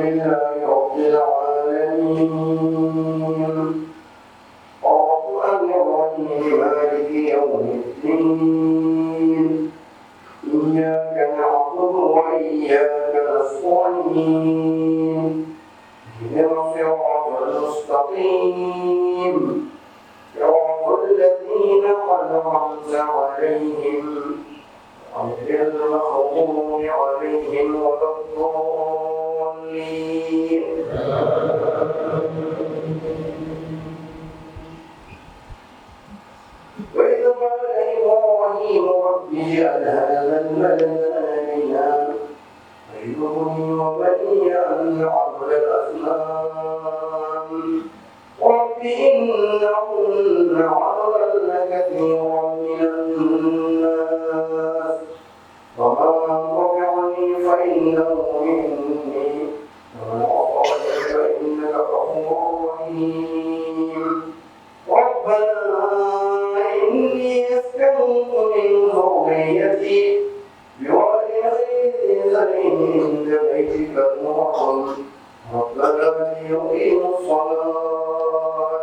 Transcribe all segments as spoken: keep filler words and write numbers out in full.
لله رب العالمين. الرحمن الرحيم. مالك يوم الدين. إياك نعبد وإياك نستعين. اهدنا الصراط المستقيم. صراط الذين أنعمت عليهم غير المغضوب عليهم ولا الضالين. وإذ قال إبراهيم رب اجعل هذا البلد آمنا واجنبني وبني أن نعبد الأصنام. رب إنهن أضللن كثيرا من الناس فمن تبعني فإنه مني ومن عصاني فإنك غفور رحيم. ربنا إني أسكنت من ذريتي بواد غير ذي زرع عند بيتك المحرم ربنا ليقيموا الصلاة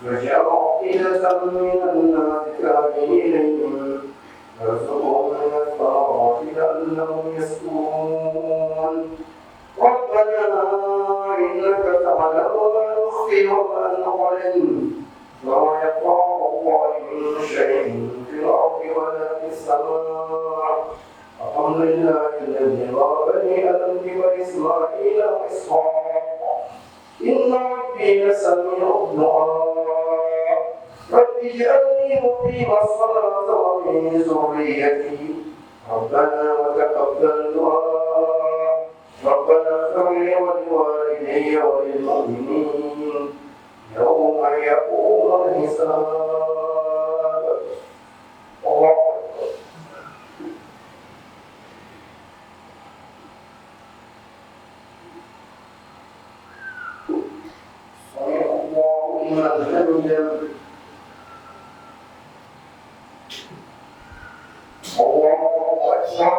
فاجعل أفئدة من الناس تهوي إليهم وارزقهم من الثمرات لعلهم يشكرون. ربنا إنك تعلم ما نخفي وما نعلن وما يخفى على الله من شيء في الأرض ولا في السماء. الحمد لله الذي وهب لي على الكبر إسماعيل وإسحاق إن ربي لسميع الدعاء. رب اجعلني مقيم الصلاة ومن ذريتي ربنا وتقبل دعاء. ربنا اغفر لي ولوالدي وللمؤمنين يوم يقوم الحساب. الله أكبر. سمع الله لمن حمده. الله أكبر.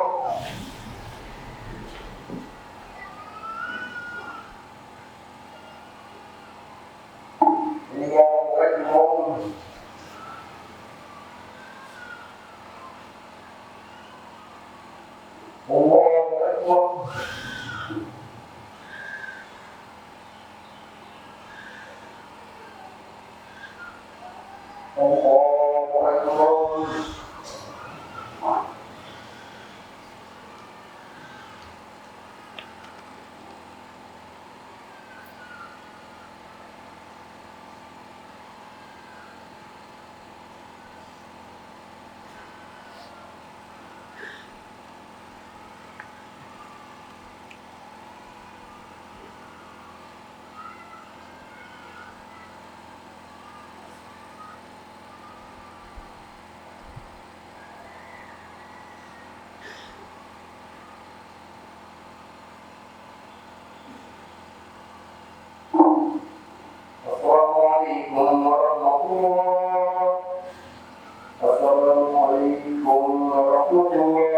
الله أكبر. الله أكبر. الله أكبر. السلام عليكم ورحمة الله. السلام عليكم ورحمة الله.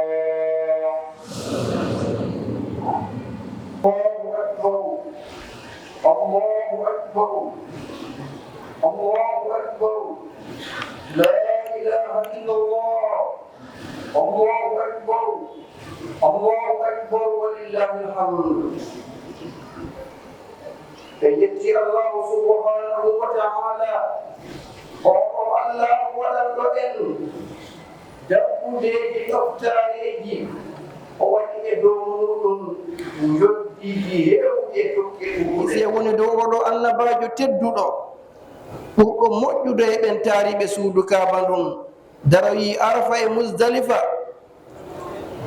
الله أكبر. الله أكبر. الله أكبر. لا إله إلا الله. الله أكبر. الله أكبر ولله الحمد. En yetti Allahu subhanahu wa ta'ala, o Allahu waɗanɗo en dabbudeeji ɗoftareeji, o waɗi e dow muɗum njoddiji heewɗi e tokke ɗuuɗe. Ise woni dow oɗo annabaajo tedduɗo, ɓurɗo moƴƴude e ɓen taariiɓe suudu Kaaba ndun, daroyi Arafa e Muzdalifa.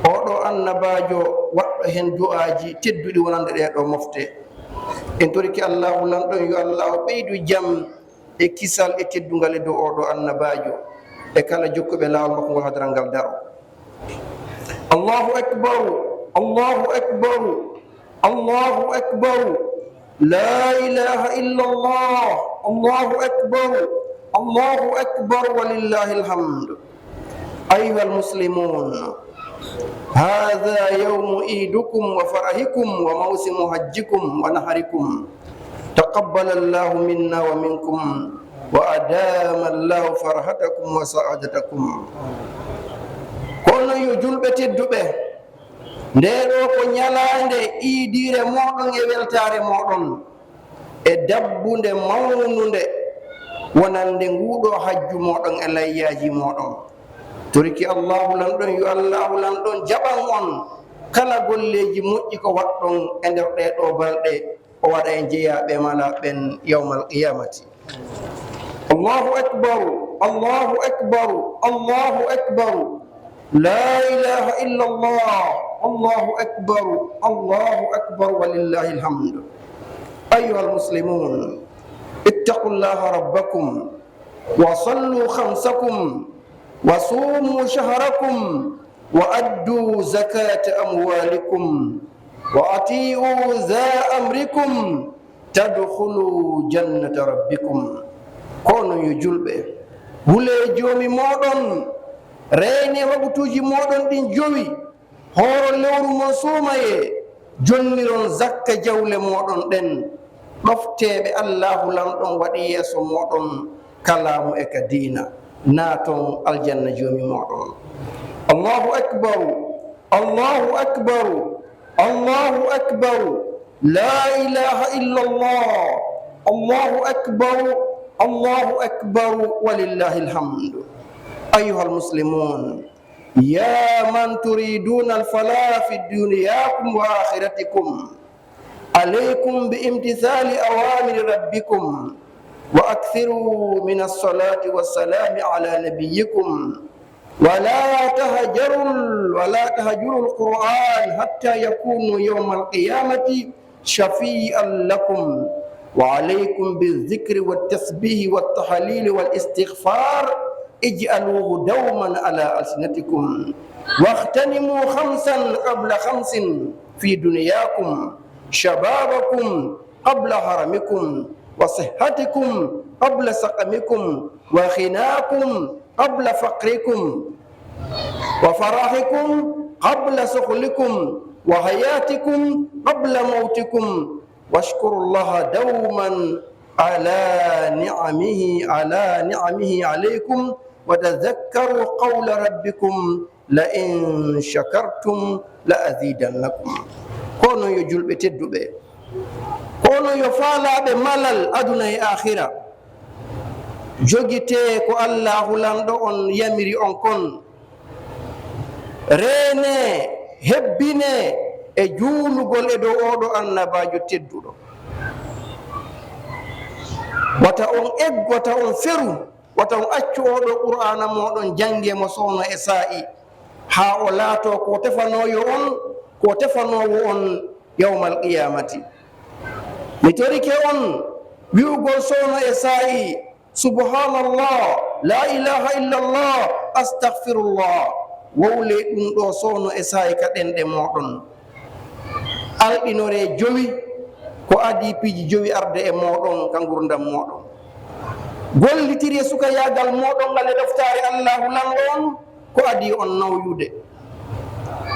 Oɗo annabaajo waɗɗo heen du'aaji tedduɗi wonande ɗee ɗoo mofte. En torike Allaahu Lanɗo, yo Allaahu ɓeydu jam e kisal e teddungal e dow oɗo annabaajo e kala jokkuɓe laawol makko ngol hadaral ngal daro. Allahu akbaru, Allahu akbaru, Allahu akbaru. La ilaha illa Allah. Allahu akbaru, Allahu akbaru, walillahil hamd. Ayyuhal muslimun, هذا يوم عيدكم وفرحكم وموسم حجكم ونحركم. تقبل الله منا ومنكم وأدام الله فرحتكم وسعادتكم. Kono yo julɓe tedduɓe, ndee ɗoo ko ñalaande iidiire mooɗon e weltaare mooɗon, e dabbunde mawnunde wonande nguuɗoo hajju mooɗon e layyaaji mooɗon. Toriki Allaahu Lanɗon, yo Allaahu Lanɗon jaɓan on kala golleeji moƴƴi ko waɗɗon e nder ɗee ɗoo balɗe, o waɗa en jeyaaɓe e malaaɓe ɓen yawmal qiyaamati. Allahu akbar, Allahu akbar, Allahu akbar. La ilaha illa Allah. Allahu akbar, Allahu akbar, walillahil hamd. Ayyuhal muslimun, ittaqullaha rabbakum, wa sallu khamsakum, wa sumu shahrakum, wa addu zakata amwalikum, wa ati'u za amrikum, tadkhulu jannata rabbikum. Kono yo julɓe, hulee Joomi mooɗon, reenee wagutuuji mooɗon ɗin jowi, hooro lewru mon, suumayee, jonniron zakka jawle mooɗon ɗen, ɗofteeɓe Allaahu Lanɗon waɗi yeeso mooɗon ka laamu e ka diina, naaton aljanna Joomi mooɗon. Allahu akbaru, Allahu akbaru, Allahu akbaru. La ilaha illa Allah. Allahu akbaru, Allahu akbaru, walillahil hamd. Ayyuhal muslimun, ya man turiduna al-falaha fi dunyakum wa akhiratikum, alaykum bi imtithali awamiri rabbikum, wa akthiru min as-salati was-salami ala nabiyyikum, ولا تهجروا ولا تهجروا القرآن حتى يكون يوم القيامة شفيعا لكم، وعليكم بالذكر والتسبيح والتهليل والاستغفار، اجعلوه دوما على ألسنتكم، واغتنموا خمسا قبل خمس في دنياكم، شبابكم قبل هرمكم، وصحتكم قبل سقمكم، وغناكم قبل فقركم، وفرحكم قبل سقمكم، وحياتكم قبل موتكم، واشكروا الله دوما على نعمه، على نعمه عليكم، وتذكروا قول ربكم لئن شكرتم لأزيدنكم. Kono yo julɓe tedduɓe, kono yo faalaaɓe malal aduna e aakhira, jogitee ko Allaahu Lanɗo on yamiri on kon, reenee, hebbinee e juulugol e dow oo ɗoo annabaajo tedduɗo. Wata on eggu, wata on feru, wata on accu oo ɗoo Qur'aana mooɗon, janngee mo soono e saa'i, haa o laatoo ko tefanooyo on, ko tefanoowo on yawmal qiyaamati. Mi torike on wi'ugol soono e saa'i, "Subhaanallah, laa ilaaha illallah, astaghfirullah." Wowlee ɗum ɗoo soono e saa'i ka ɗenɗe mooɗon. Alɗinoree jowi ko adii piiji jowi arde e mooɗon ka ngurndan mooɗon. Gollitiree sukayaagal mooɗon ngal e ɗoftaare Allaahu Lanɗo on ko adii on nawyude.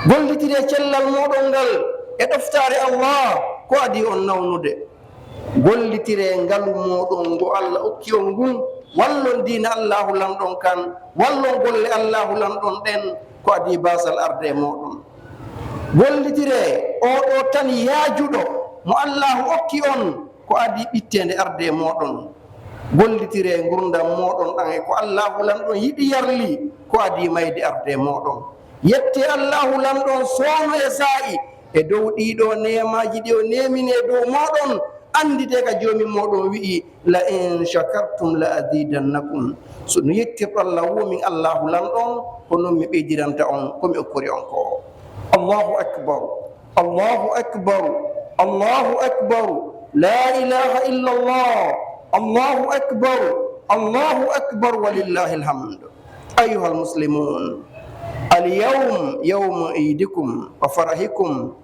Gollitiree cellal mooɗon ngal e ɗoftaare Allah ko adii on nawnude. Gollitiree ngalu mooɗon ngu Allah okki on ngun, wallon diina Allaahu Lanɗo on kan, wallon golle Allaahu Lanɗo on ɗen ko adii baasal arde e mooɗon. Gollitiree oo ɗoo tan yaajuɗo mo Allaahu okki on ko adii ɓitteende arde e mooɗon. Gollitiree ngurndan mooɗon ɗan e ko Allaahu Lanɗo on yiɗi yarli ko adii mayde arde e mooɗon. Yettee Allaahu Lanɗo on soono e saa'i e dow ɗii ɗoo neemaaji ɗi o neemini e dow mooɗon. Annditee ka Joomi mooɗon wi'i, "La in shakartum la azidannakum." So no yettirɗon lan wo min Allaahu Lanɗo on, ko non mi ɓeydiranta on ko mi okkori on ko. Allahu akbar, Allahu akbar, Allahu akbar. La ilaha illallah. Allahu akbar, Allahu akbar, walillahil hamd. Ayyuhal muslimun, al yawm yawmu idikum wa farahikum.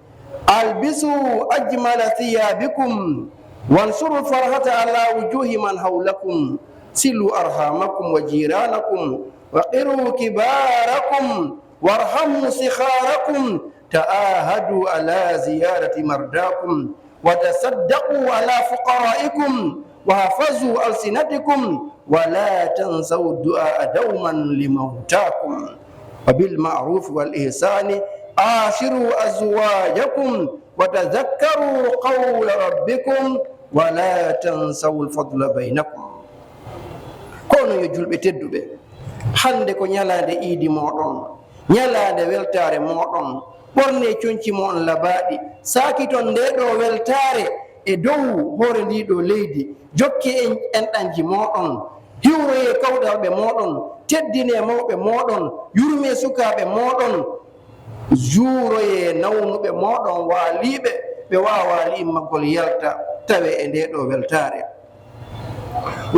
Albisu ajmala thiyabikum, wanshuru farhata ala wujuhi man hawlakum, silu arhamakum wa jiranakum, wa qiru kibarakum, وارحموا صغاركم، تعاهدوا على زيارة مرضاكم، وتصدقوا على فقرائكم، واحفظوا ألسنتكم، ولا تنسوا الدعاء دوما لموتاكم، وبالمعروف والإحسان عاشروا أزواجكم، وتذكروا قول ربكم، ولا تنسوا الفضل بينكم. Kono yo julɓe tedduɓe, hannde ko ñalaande iidi mooɗon, ñalaande weltaare mooɗon. Ɓornee conci mon labaaɗi, saakiton ndee ɗoo weltaare e dow hoore ndii ɗoo leydi. Jokkee en enɗanji mooɗon, hiwroyee kawɗalɓe mooɗon, teddinee mawɓe mooɗon, yurmee sukaaɓe mooɗon, juuroyee nawnuɓe mooɗon waaliiɓe, ɓe waawaa liimmagol yalta, tawee e ndee ɗoo weltaare.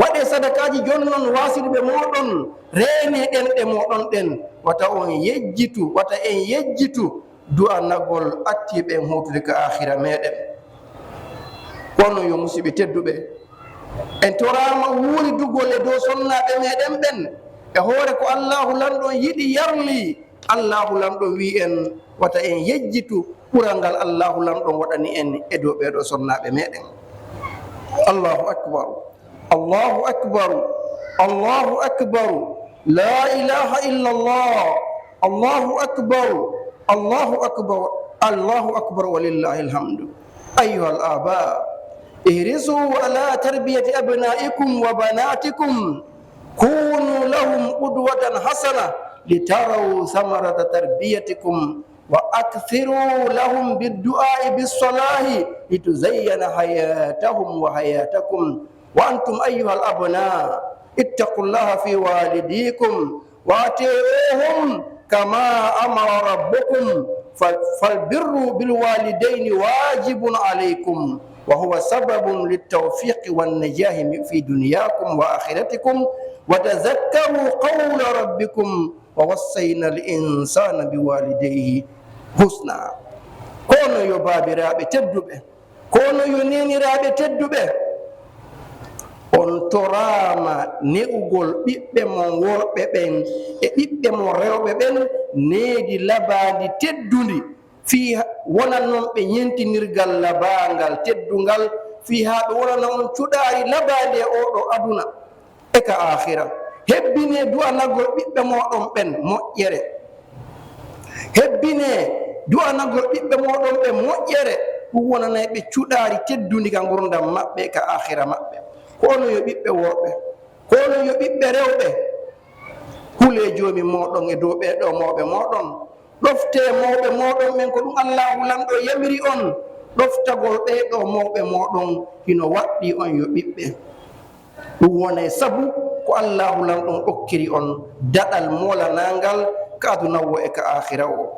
Waɗee sadakaaji jonnon waasirɓe mooɗon, reenee ɗenɗe mooɗon ɗen, wata on yejjitu, wata en yejjitu du'anagol attii ɓen howtude ka aakhira meɗen. Kono yo musiɓɓe tedduɓe, en toraama wuuridugol e dow sonnaaɓe meɗen ɓen, e hoore ko Allaahu Lanɗo yiɗi yarli. Allaahu Lanɗo wi'i en, wata en yejjitu ɓural ngal Allaahu Lanɗo waɗani en e dow ɓee ɗoo sonnaaɓe meɗen. Allahu akbar, Allahu akbar, Allahu akbar, la ilaha illallah, Allahu akbar, Allahu akbar, Allahu akbar, walillahil hamdu. Ayyuhal aba, ihrisu ala tarbiyati abnaikum wa banatikum. Kunu lahum qudwatan hasana litaraw samarata tarbiyatikum, wa akthiru lahum biddu'ai bissalahi lituzayyana hayatahum wa hayatakum. Wa antum ayyuhal abna, ittaqullaha fi walidikum wa ati'uhum kama amara rabbukum. Fal-, falbirru bil walidayni wajibun alaykum, wa huwa sababun littawfiqi wan najahi fi dunyakum wa akhiratikum. Wa tadhakkaru qawla rabbikum, wa wassayna al insana bi walidayhi husna. Kono yo baabiraaɓe tedduɓe, kono yo neeniraaɓe tedduɓe, on toraama ne'ugol ɓiɓɓe mon worɓe ɓen e ɓiɓɓe mon rewɓe ɓen needi labaandi teddundi, fii ha-, wonan non ɓe ñentinirgal labaangal teddungal, fii haa ɓe wonana on cuɗaari labaandi e oo ɗoo aduna e ka aakhira. Hebbinee du'anagol ɓiɓɓe mooɗon ɓen moƴƴere. Hebbinee du'anagol ɓiɓɓe mooɗon ɓen moƴƴere. Ɗum wonanay ɓe cuɗaari teddundi ka ngurndan maɓɓe e ka aakhira maɓɓe. Ko onon yo ɓiɓɓe worɓe, ko onon yo ɓiɓɓe rewɓe, hulee Joomi mooɗon e dow ɓee ɗoo mawɓe mooɗon. Ɗoftee mawɓe mooɗon ɓen, ko ɗum Allaahu Lanɗo yamiri on. Ɗoftagol ɓee ɗoo mawɓe mooɗon hino waɗɗii on yo ɓiɓɓe. Ɗum wonay sabu ko Allaahu Lanɗo okkiri on daɗal moolanaangal ka aduna woo e ka aakhira woo.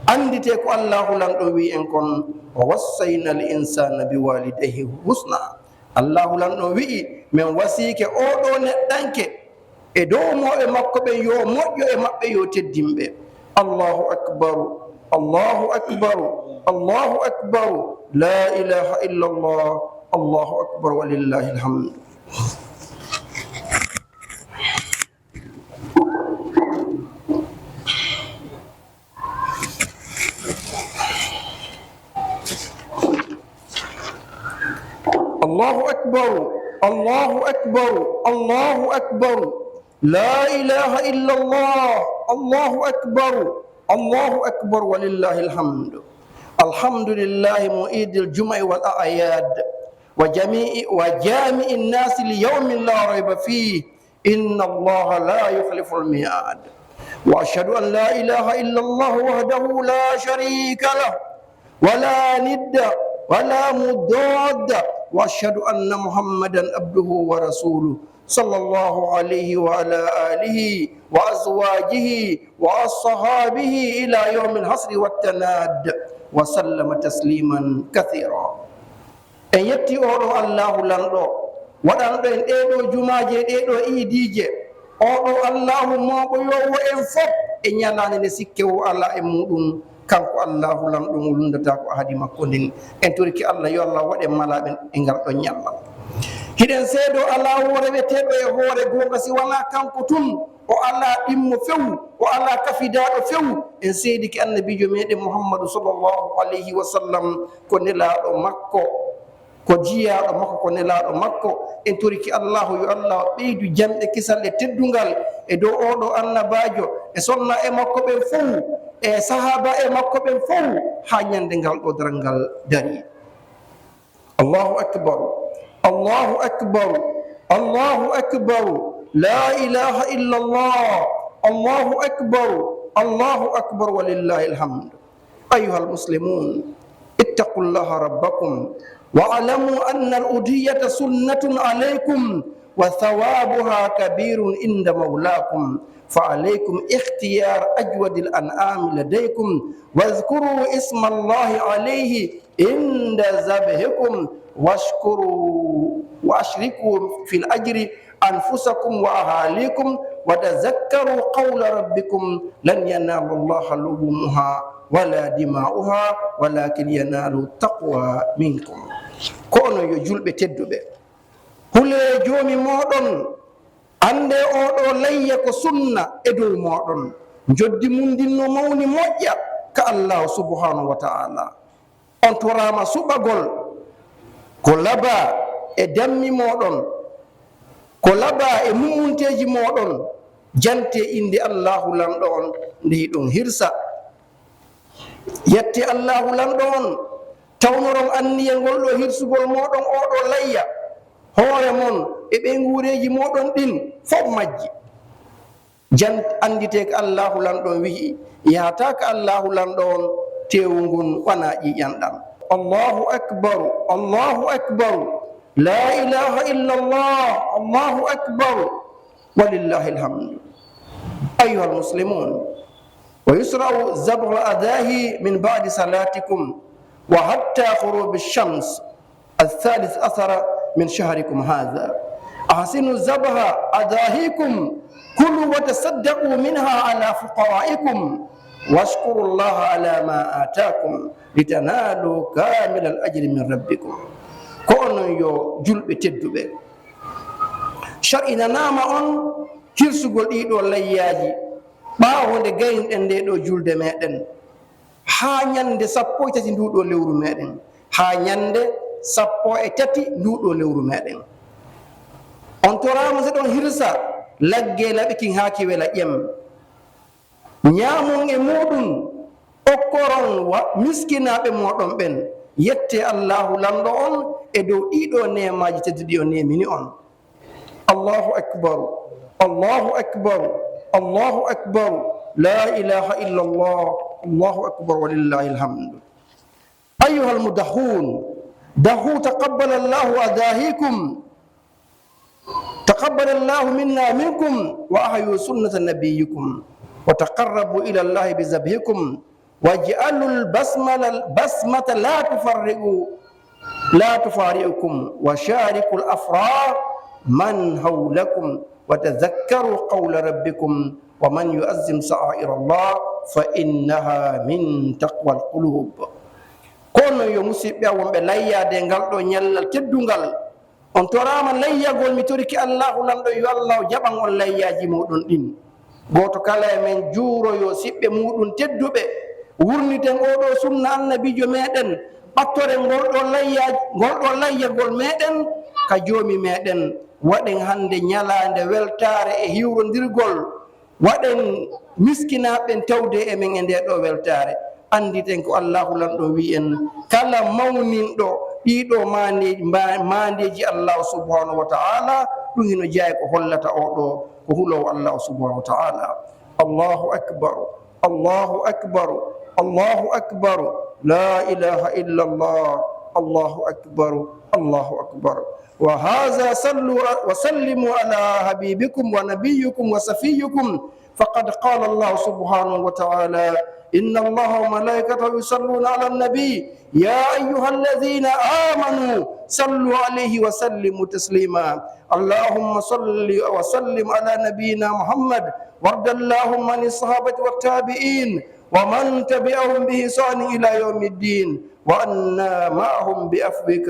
Annditee ko Allaahu Lanɗo wi'i en kon, "Wa wassayna al insana bi walidayhi husna." Allaahu Lanɗo wi'i, "Men wasiike oo ɗoo neɗɗanke e dow mawɓe makko ɓen, yo moƴƴo e maɓɓe, yo teddin ɓe." Allahu akbar, Allahu akbar, Allahu akbar. La ilaha illallah. Allahu akbar, walillahil hamd. Allahu akbar, Allahu akbar, Allahu akbar. La ilaha illallah. Allahu akbar, Allahu akbar, walillahil hamd. Alhamdulillahi mu'idil jumai wal a'yad, wa jami'i, wa jami'in nasi li yawmin la rayba fih. Inna Allaha la yukhliful mi'ad. Wa ashhadu an la ilaha illallah wahdahu la sharika lah, wa la nidda, wa la mudadda. Wa ashhadu anna Muhammadan abduhu wa rasuluh. Sallallahu alayhi wa ala alihi wa azwajihi wa ashabihi ila yawmil hasri wat tanad. Wa sallama tasliman kathira. En yettii oo ɗoo Allaahu Lanɗo, waɗanɗo en ɗee ɗoo jumaaje e ɗee ɗoo iidiije. Oo ɗoo Allaahu mooɓoyoowo en fof e ñalaande nde sikke woo alaa e muuɗum. Kanko Allaahu Lanɗo mo lunndataako ahadi makko ndin. En torike Allah, yo Allah waɗ en malaaɓe e ngal ɗoo ñallal. Hiɗen seedoo alaa woo reweteeɗo e hoore goonga si wanaa kanko tun. O alaa ɗimmo few, o alaa kafidaaɗo few. En seedike Annabiijo meɗen Muhammadu sallallahu alayhi wa sallam ko nelaaɗo makko, ko jiyaaɗo makko, ko nelaaɗo makko. En torike Allahu yo Allah ɓeydu jam e kisal e teddungal e dow oɗo Annabaajo, e sonnaaɓe makko ɓen fow, e sahaabaaɓe makko ɓen fow, haa ñande ngal ɗo daral ngal darii. Allahu akbar, Allahu akbar, Allahu akbar. La ilaha illallah. Allahu akbar, Allahu akbar, walillahil hamd. أيها المسلمون، اتقوا الله ربكم واعلموا أن الأضحية سنة عليكم وثوابها كبير عند مولاكم، فعليكم اختيار أجود الأنعام لديكم، واذكروا اسم الله عليه عند ذبحكم واشكروا وأشركوا في الأجر أنفسكم وأهاليكم وتذكروا قول ربكم لن ينال الله لحومها ولا دماؤها ولكن يناله التقوى منكم. Ko onon yo julɓe tedduɓe, hulee Joomi mooɗon, anndee oo ɗoo layya ko sunna e dow mooɗon. Njoddi mum ndin no mawni moƴƴa ka Allaahu subhaanahu wa ta'aalaa. On toraama suɓagol ko labaa e dammi mooɗon, ko labaa e mummunteeji mooɗon. Jantee innde Allaahu Lanɗo on nde hiɗon hirsa. Yettee Allaahu Lanɗo on, tawnoron anniyee ngol ɗoo hirsugol mooɗon oo ɗoo layya, hoore mon e ɓeynguureeji mooɗon ɗin fow majji. Jan annditee ko Allaahu Lanɗo on wi'i, yahataa ko Allaahu Lanɗo on teewu ngun wanaa ƴiiƴan ɗan. Allahu akbaru, Allahu akbaru, laa ilaaha illallah, Allahu akbaru, walillahil hamdu. Ayyuhal muslimun, wa yusra'u zabhul adahi min ba'di salatikum wa hatta ghurubi shams. الثالث عشر من شهركم هذا. أحسنوا ذبح أضاحيكم، كلوا وتصدقوا منها على فقرائكم، واشكروا الله على ما آتاكم، لتنالوا كامل الأجر من ربكم. Ko onon yo julɓe tedduɓe, shar'inanaama on hirsugol ɗii ɗoo layyaaji ɓaawo nde gaynuɗen ndee ɗoo julde meɗen. Haa ñande sappo e tati nduu ɗoo lewru meɗen, haa ñande sappo e tati nduu ɗoo lewru meɗen. On toraama, si ɗon hirsa, laggee laɓi kin haa ki wela ƴem. Ñaamon e muuɗum, okkoron wa miskinaaɓe mooɗon ɓen. Yettee Allaahu Lanɗo on e dow ɗii ɗoo neemaaji tedduɗi o neemini on. Allahu akbar, Allahu akbar, Allahu akbar, la ilaha illallah, Allahu akbar, walillahil hamd. Ayyuhal mudahhun, dahu taqabbala Allahu adahikum, taqabbala Allahu minna minkum, wa ahyu sunnata nabiyyikum, wa taqarrabu ila Allahi bi zabhikum, واجعلوا البسملة، البسمة لا تفرقوا، لا تفارقكم، وشاركوا الأفراح من حولكم، وتذكروا قول ربكم، ومن يعظم شعائر الله فإنها من تقوى القلوب. Kono yo musiɓɓe am wonɓe layyaade ngal ɗoo ñallal teddungal, on toraama layyagol, mi torike Allaahu Lanɗo yo Allah o jaɓan on layyaaji mooɗon ɗin. Gooto kala e men juuroyo siɓɓe muuɗum tedduɓe, wurniten oo ɗoo sunna Annabiijo meɗen, ɓattoren ngol ɗoo layya-, ngol ɗoo layyagol meɗen ka Joomi meɗen, waɗen hannde ñalaande weltaare e hiwrondirgol. Waɗen miskinaaɓe ɓen tawde e men e ndee ɗoo weltaare. Annditen ko Allaahu Lanɗo wi'i en, kala mawninɗo ɗii ɗoo maande-, ma-, maandeeji Allaahu subhaanahu wa ta'aalaa, ɗum hino jeyaa ko hollata oo ɗoo ko huloowo Allaahu subhaanahu wa ta'aalaa. Allahu akbar, Allahu akbar, Allahu akbar, la ilaha illallah, Allahu akbar, Allahu akbar. وهذا صلوا وسلموا على حبيبكم ونبيكم وصفيكم، فقد قال الله سبحانه وتعالى: إن الله وملائكته يصلون على النبي، يا أيها الذين آمنوا صلوا عليه وسلموا تسليما. اللهم صل وسلم على نبينا محمد، وارض اللهم عن الصحابة والتابعين ومن تبعهم بإحسان إلى يوم الدين، وعنا معهم بعفوك